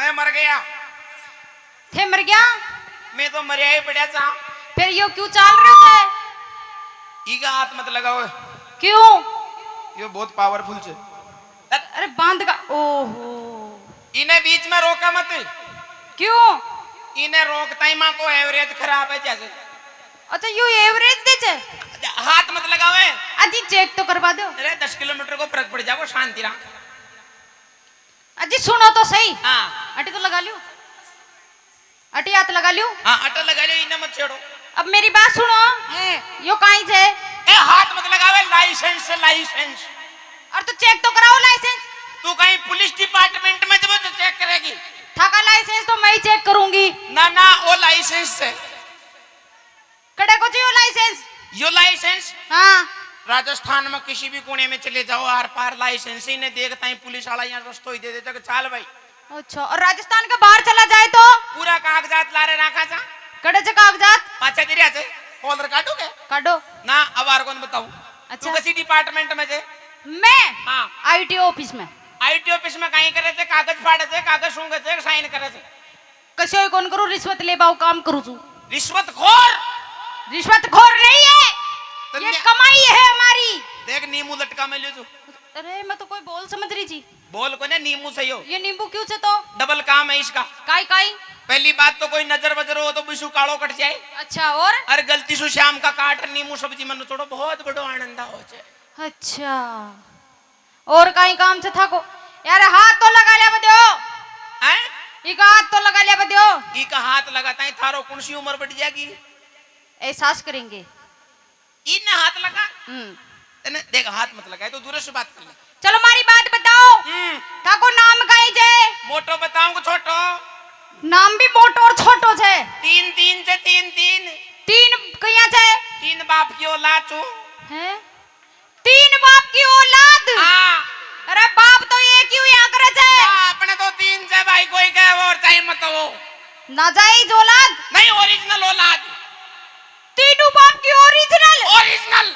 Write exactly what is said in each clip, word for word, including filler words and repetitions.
मैं मर गया। थे मर गया? मैं तो मरिया ही पड़ा था। फिर यो क्यों चाल रहे थे? इका हाथ मत लगाओ। क्यों? यो बहुत पावरफुल छे। अरे बांध का, ओहो। इन्हें बीच में रोका मत। क्यों? इन्हें रोकता ही माँ को एवरेज खराब है जैसे। अच्छा, यू एवरेज दे छे? हाथ मत लगावे। अजी चेक तो करवा दो। अरे दस किलोमीटर को फर्क पड़ जाओ, शांति रहा। अजी सुनो तो सही। हाँ। अटी तो लगा लियो, अटी हाथ लगा लियो। हाँ, अटा लगा लियो, इन्हें मत छेड़ो। अब मेरी बात सुनो। हम्म। यो काई छे? ए, हाथ मत लगावे, लाइसेंस से लाइसेंस। और तो चेक तो कराओ लाइसेंस। तू कहीं पुलिस डिपार्टमेंट में जब तो चेक करेगी? थाका लाइसेंस तो मैं ही चेक करूंगी। ना ना, वो लाइसेंस से। कड़े को चाहिए लाइसेंस? यो लाइसेंस हाँ। राजस्थान में किसी भी कोने में चले जाओ, आर पार लाइसेंस ही नहीं देखता ही पुलिस वाला यहाँ रस्तो ही दे देता कि चाल भाई। अच्छा, और राजस्थान के बाहर चला जाए तो? पूरा कागजात लारे रखा जा। कड़े से कागजात? पाछे तेरे से फोल्डर काटोगे? काटो। ना, अब आर कौन बताऊं। अच्छा। तू किसी डिपार्टमेंट में जे? मैं हाँ। आईटी ऑफिस में। आईटी ऑफिस में कहीं करे थे, कागज फाड़े थे, कागज सूंघे थे, साइन करे थे। कशो ही कौन करूँ, रिश्वत ले बाऊ काम करूँ छू। रिश्वतखोर। रिश्वतखोर नहीं है, तो ये न्या- कमाई है हमारी। देख नींबू लटका में ले तू। अरे मैं तो कोई बोल समझ रही थी। बोल को ने नींबू से यो। ये नींबू क्यों से तो? डबल काम है इसका। काई काई? पहली बात तो कोई नजर वजर हो तो बिशु कालो कट जाए। अच्छा और? अरे गलती से श्याम का काट नींबू सब्जी में नचोड़ो, बहुत बड़ो आनंद हो जाए। अच्छा और काई काम से थाको? यार हाथ तो लगा लिया बदियो। हैं? इका हाथ तो लगा लिया बदियो। इका हाथ लगाता है थारो कौन सी उम्र बढ़ जाएगी? एहसास करेंगे। इन्हें हाथ लगा। हम्म। तने देख हाथ मत लगाए तो दूर से बात कर ले। चलो मारी बात बताओ। हम्म। थाको नाम काई जे? मोटो बताऊं कि छोटो? नाम भी मोटो और छोटो छे। तीन तीन से तीन तीन। तीन कहिया छे? तीन बाप की औलाद छू। हैं? तीन बाप की औलाद। हाँ। अरे बाप तो एक ही हुआ करे छे। ना, अपने तो तीन से भाई, कोई कहे वो और चाहे मत हो। नाजायज औलाद। नहीं, ओरिजिनल औलाद। तीनों बाप की ओरिजिनल। ओरिजिनल।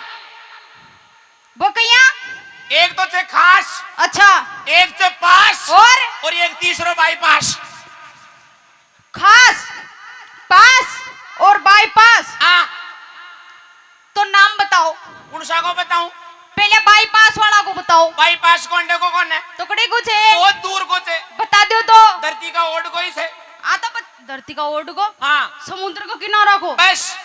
वो कहिया? एक तो छे खास। अच्छा। एक छे पास। और? और एक तीसरो बाईपास। खास, पास और बाईपास। हाँ। तो नाम बताओ। कौन सा को बताऊं? पहले बाईपास वाला को बताओ। बाईपास कौन देखो कौन है? तो कड़े को छे? बहुत दूर को छे। बता दो तो। धरती का ओड कोई से। आ तो बत-, धरती का ओड को। हाँ। समुद्र को किनारा को। बस।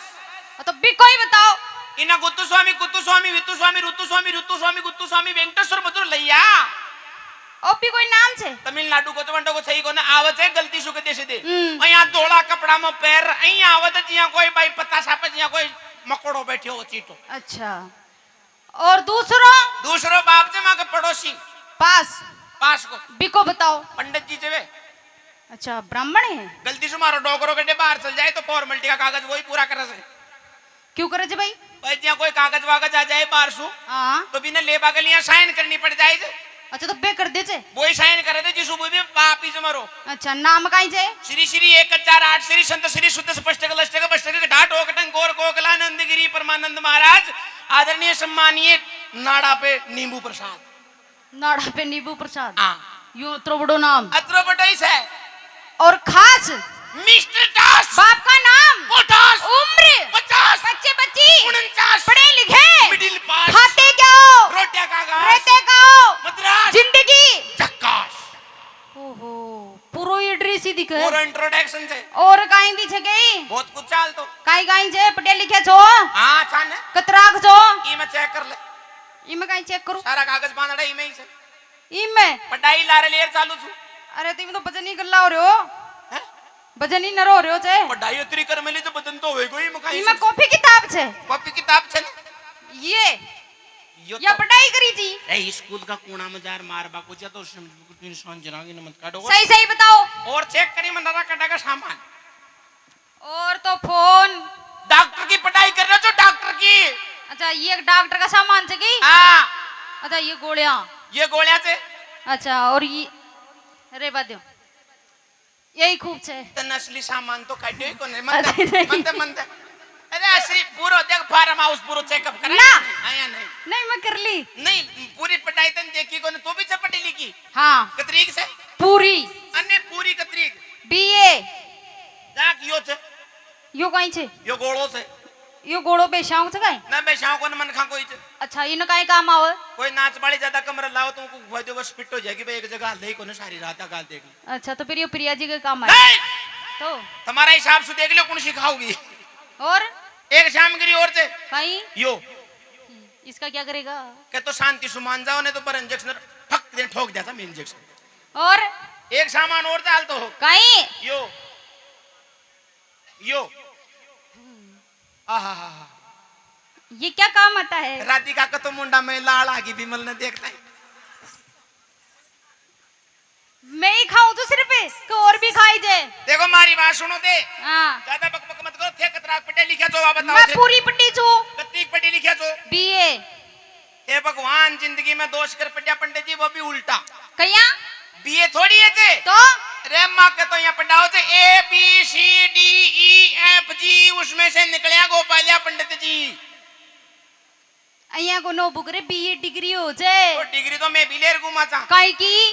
आ तो भी कोई बताओ। इना गुत्तु स्वामी, कुत्तु स्वामी, वित्तु स्वामी, ऋतु स्वामी, ऋतु स्वामी, गुत्तु स्वामी, वेंकटेश्वर मधुर लैया। ओ भी कोई नाम छे? तमिलनाडु को चवंडो को सही को ना आवत है, गलती सुख दे से दे। हम्म। और यहाँ धोला कपड़ा में पैर, यहाँ आवत है, जिया कोई भाई पता सापे, जिया कोई मकोड़ो बैठे हो चीटो। अच्छा। और दूसरो? दूसरो बाप जे माँ के पड़ोसी। पास। पास को। बिको बताओ। पंडित जी जे वे। अच्छा, ब्राह्मण है? गलती से मारो डोकरो के बाहर चल जाए तो फॉर्मेलिटी का कागज वही पूरा करे से। क्यों करे जे भाई? भाई, जिया कोई कागज वागज आ जाए बाहर सु, हाँ। तो बिना लेबा के लिए साइन करनी पड़ जाए जे। अच्छा, तो बे कर दे जे। वही साइन करे थे जिसु वो भी पाप ही से मरो। अच्छा, नाम काई जे? श्री श्री एक हजार आठ श्री संत श्री शुद्ध स्पष्ट कलष्ट के बष्ट के ढाट ओकटन गौर कोकलानंद गिरी परमानंद महाराज आदरणीय सम्मानीय नाड़ा पे नींबू प्रसाद। नाड़ा पे नींबू प्रसाद। हाँ। यो अतरो बड़ो नाम। अतरो बड़ो ही से। और खास? मिस्टर टास। बाप का नाम? कोटास। उम्र? पचास। बच्चे बच्ची? उनचास। पढ़े लिखे? Middle pass. खाते क्या हो? रोटियां का घास। रहते क्या हो? मद्रास। जिंदगी? झक्कास। ओहो, पूरो ही ड्रेस ही दिखे। पूरो इंट्रोडक्शन से। और काई भी छे गई? बहुत कुछ चाल तो। काई काई छे, पढ़े लिखे छो? हाँ, अच्छा ने। कतराक छो? ई मैं चेक कर ले। ई मैं काई चेक करूँ? सारा कागज बांधड़ा ई में ही से। ई में? पढ़ाई लारे लेर चालू छू। अरे, तो ई में तो वजन ही गल्ला हो रहे हो। हैं? वजन ही नरो हो रहे हो छे। पढ़ाई उतरी कर मिली तो वजन तो होएगा ही, मैं काई ई में से। कॉपी किताब छे। कॉपी किताब छे ने। ये? यो या तो पढ़ाई करी जी। ए, स्कूल का कोना में जार मार बाको जा तो उसने इंसान जनांगे न मत काटो। सही सही बताओ। और चेक करी मैं नरा कटा का सामान। और तो फोन। डॉक्टर की पढ़ाई कर रहे हो जो डॉक्टर की। अच्छा, ये एक डॉक्टर का सामान छे की? हाँ। अच्छा, ये गोलियां। ये गोलियां से। अच्छा, और ये, अरे बात दो, यही खूब छे। तो नस्ली सामान तो काटो ही कोने। अरे मनते, नहीं। मनते, मनते। अरे ऐसी पूरा देख, फार्म हाउस पूरा चेकअप करा। ना। आया नहीं। नहीं, मैं कर ली। नहीं, पूरी पढ़ाई तन देखी कोने, तू भी से पढ़ी लिखी। हाँ। कतरीक से? पूरी। अन्ने पूरी कतरीक बीए। जाक यो छे। यो काई छे? यो गोलो छे। यो गोलो बेशांग छे काई? ना बेशांग कोन मन खा कोई छे। अच्छा, इन काई काम आवे? कोई नाच वाली ज्यादा कमर लाओ तो उनको घुमा दो, बस फिट हो जाएगी भाई, एक जगह हाल ही कोने सारी रात का देख ली। अच्छा, तो फिर यो प्रिया जी के काम आए? नहीं! तो? तुम्हारा हिसाब से देख लो कौन सी खाओगी। और? एक सामग्री और छे। काई? यो। इसका क्या करेगा? के तो शांति से मान जाओ, नहीं तो पर इंजेक्शन फक दे ठोक देता मैं इंजेक्शन। और? एक सामान और चाल तो हो। काई? यो। यो। आहा हा हा। ये क्या काम आता है? राधिका का तो मुंडा में लाल आ गई विमल ने देखता है। मैं ही खाऊं तो सिर्फ, तो और भी खाई जे। देखो, मारी बात सुनो थे। हाँ। ज्यादा बकबक मत करो, थे कतरा पढ़े लिखे छो, आप बताओ मैं थे। पूरी पढ़ी छू। कतरी पढ़ी लिखे छो? बीए। हे भगवान, जिंदगी में दो अक्षर पढ़िया पंडित जी, वो भी उल्टा। कहिया? बीए थोड़ी है जे। तो? अरे माँ के तो यहाँ पढ़ाओ जे, A B C D E F G, उसमें से निकलिया गोपालिया पंडित जी। अइयां को नो बुक रे, बीए डिग्री हो जे। वो डिग्री तो मैं भी ले घूमा था। काई की?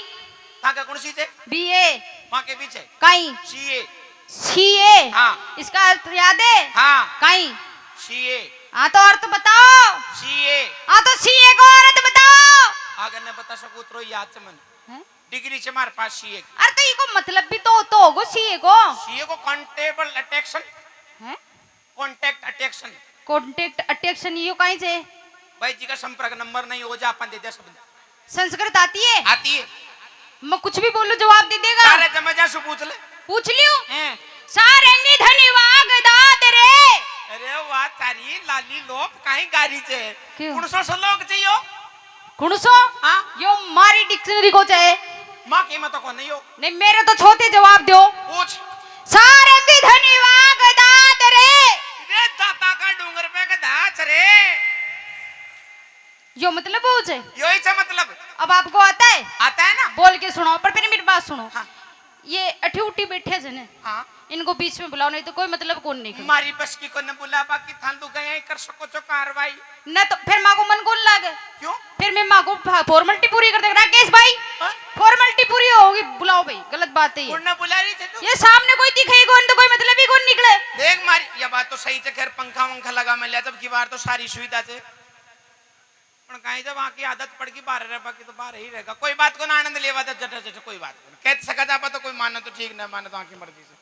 ताके कौन सी छे? बीए। माँ के पीछे। काई? सीए। सीए? हाँ। इसका अर्थ याद है? हाँ। काई? सीए। हाँ, तो अर्थ बताओ। सीए। हाँ, तो सीए को अर्थ बताओ। अगर न बता सकूं तो याद से मन। हैं? डिग्री छे मारे पास सीए। अरे, तो इको मतलब भी तो, तो होगो सीए को। सीए को कॉन्टेबल अटेक्शन। हैं? कॉन्टैक्ट अटेक्शन। कॉन्टैक्ट अटेक्शन यो काई छे? भाई जी का संपर्क नंबर नहीं हो जा, अपन दे दे सब। संस्कृत आती है? आती है। मैं कुछ भी बोलूं, जवाब दे देगा? सारे जमे जा सु पूछ ले। पूछ लियो। हैं। सारंगी धनी वाग दाद रे। अरे वाह, तारी लाली लोप काई गारी छे। क्यों? कौन सा श्लोक चाहिए? कुण सो? हाँ? यो मारी डिक्शनरी को चाहे। माँ की मत को नहीं हो। नहीं, मेरे तो छोते जवाब दो। पूछ। सारंगी धनी वाग दाद रे। रे दाता का डूंगर पे के दाच रे। यो मतलब हो जे? यो ही छे मतलब। अब आपको आता है? आता है ना? बोल के सुनाओ, पर पहले मेरी बात सुनो। हाँ। ये अठी उठी बैठे से ने। हाँ। इनको बीच में बुलाओ, नहीं तो कोई मतलब कौन नहीं। मारी बस की को न बुला, बाकी थान लुगायां ही कर सको छो कार्रवाई। ना तो फिर माँ को मन कौन लागे? क्यों? फिर मैं माँ को फा-, फॉर्मेलिटी पूरी कर देगा। राकेश भाई, हाँ? फॉर्मेलिटी पूरी होगी, बुलाओ भाई, गलत बात है ये। उड़ने बुला रही थी तू? ये सामने कोई दिखे ही कौन, तो कोई मतलब ही कौन निकले। देख मारी, ये बात तो सही है, खैर पंखा वंखा लगा मैं लिया, जब की बार तो सारी सुविधा से। पण काई जब आकी आदत पड़ गई, बाहर रह बाकी तो बाहर ही रहेगा। कोई बात को ना आनंद लेवा दे, जट जट कोई बात को ना। कह तो सका जाबा तो कोई माने तो ठीक, ना माने तो आंखी मर्जी से।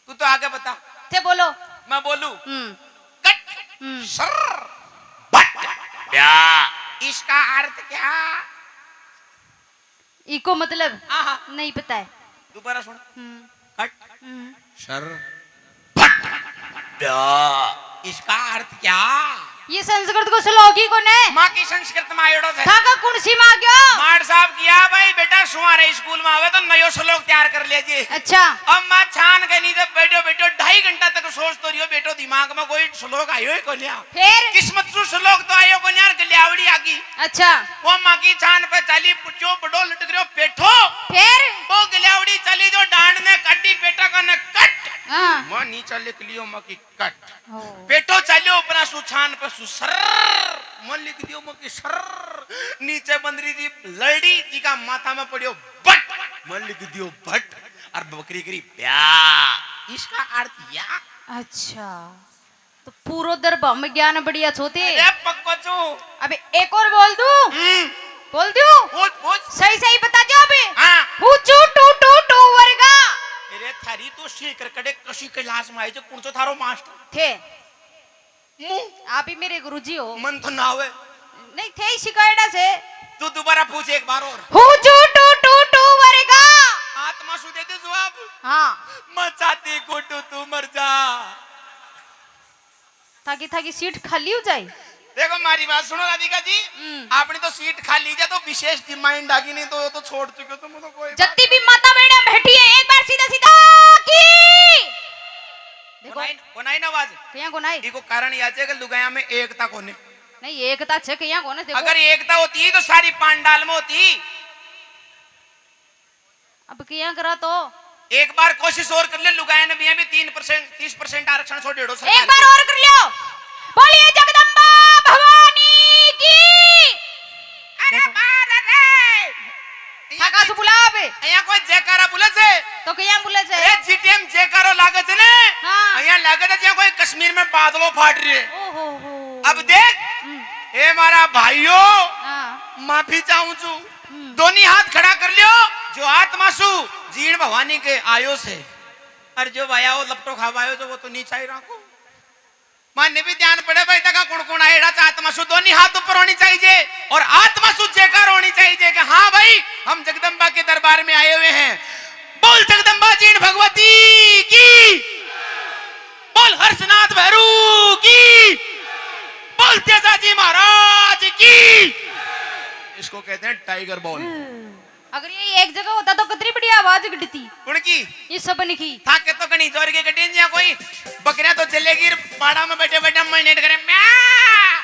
तू तो आगे बता। थे बोलो। मैं बोलूं? हम्म। कट। हम्म। सर। बट। ब्या। इसका अर्थ क्या? इको मतलब हाँ, हाँ। नहीं पता है। दोबारा सुन। हम्म। कट। हम्म। सर। फट। ब्या। इसका अर्थ क्या? ये संस्कृत को श्लोक ही कोने। माँ की संस्कृत में आयोड़ो है। था का कुण सी माँ क्यों? मार साहब किया भाई, बेटा सुहारे स्कूल में आवे तो नयो श्लोक तैयार कर लीजिए। अच्छा। अब माँ छान के नीचे बैठो, बैठो, ढाई घंटा तक सोच तो रियो, बेटो दिमाग में कोई श्लोक आयो ही कोन्या। फिर? किस्मत सु श्लोक तो आयो कोन्या, गलियावड़ी आगी। अच्छा। वो माँ की छान पे चाली, जो बड़ो लटक रह्यो पेठो। फिर? वो गलियावड़ी चाली, जो डांड ने काटी, पेटा का ने कट। हाँ। माँ नीचा लिख लियो माँ की कट। हो। पेठो चाल्यो ऊपरा सुछान पे सुसर। मन लिख दियो माँ की सर। नीचे बंदरी जी लड़ी जी का माथा में पड़ियो बट। मन लिख दियो बट। और बकरी करी ब्या। इसका अर्थ या। अच्छा। तो पूरो दरबार में ज्ञान बढ़िया छोते। अरे पक्को छू। अबे एक और बोल दूं? हम्म। बोल दूं? पूछ, पूछ। सही सही बता दो अबे। हाँ। हूँ चू टू टू टू वर्गा। अरे थारी तो सीकर कड़े कसी क्लास में आई जो कौन सो थारो मास्टर? थे। मुंह। आप ही मेरे गुरुजी हो। मन तो ना होवे। नहीं, थे ही सिखाएड़ा से। तू दोबारा पूछ एक बार और। हूँ चू टू टू टू वर्गा। आत्मा सु दे दे जवाब। हाँ। मैं चाहती कुटू तू मर जा। ताकि थाकी सीट खाली हो जाए। देखो मारी बात सुनो राधिका जी, हम्म। आपने तो सीट खाली जा तो विशेष डिमांड आ गई, नहीं तो वो तो छोड़ चुके हो तुम तो कोई बात जत्ती भी माता बेड़ा बैठी है, एक बार सीधा सीधा की। देखो। कोनाई, कोनाई ना आवाज। कहिया कोनाई? इको कारण या छे कि लुगाया में एकता कोने। नहीं, एकता छे, कहिया कोने, देखो। अगर एकता होती तो सारी पांडाल में होती। अब किया करा तो? एक बार कोशिश और कर ले, लुगाया ने भी, भी तीन परसेंट, तीस परसेंट आरक्षण छोड़ देड़ो सरकार एक बार की। और कर लियो। बोलिए जगदम्बा भवानी की। अरे बार रे। थाका सु बुला बे। यहाँ कोई जयकारा बुला। से तो क्या बोले से? अरे, जिस टाइम जयकारो लागे से ने, हाँ। यहाँ लागे से जहाँ कोई कश्मीर में बादलों फाट रही है। ओहो हो। अब देख, हम्म। हे मारा भाइयों, हाँ। माफी चाहूं छू। हम्म। दोनी हाथ खड़ा कर लियो। जो आत्मा सु जीण भवानी के आयो से, और जो भाया वो लपटो खावा आयो, जो वो तो नीचा ही रखो। माने भी ध्यान पड़े भाई, तका कौन कौन आए? एड़ा च आत्मा सु दोनी हाथ ऊपर होनी चाहिए और आत्मा सु जयकार होनी चाहिए कि हाँ भाई, हम जगदम्बा के दरबार में आए हुए हैं। बोल जगदम्बा जीण भगवती की, बोल हर्षनाथ भैरू की, बोल तेजाजी महाराज की। इसको कहते हैं टाइगर बॉल। अगर ये एक जगह होता तो कितनी बड़ी आवाज कटती। उनकी? ये सबन की। थाके तो घणी जोर के कटें जिया कोई। बकरियां तो चलेगी, बाड़ा में बैठे बैठे मलनेट करे, म्याऊ।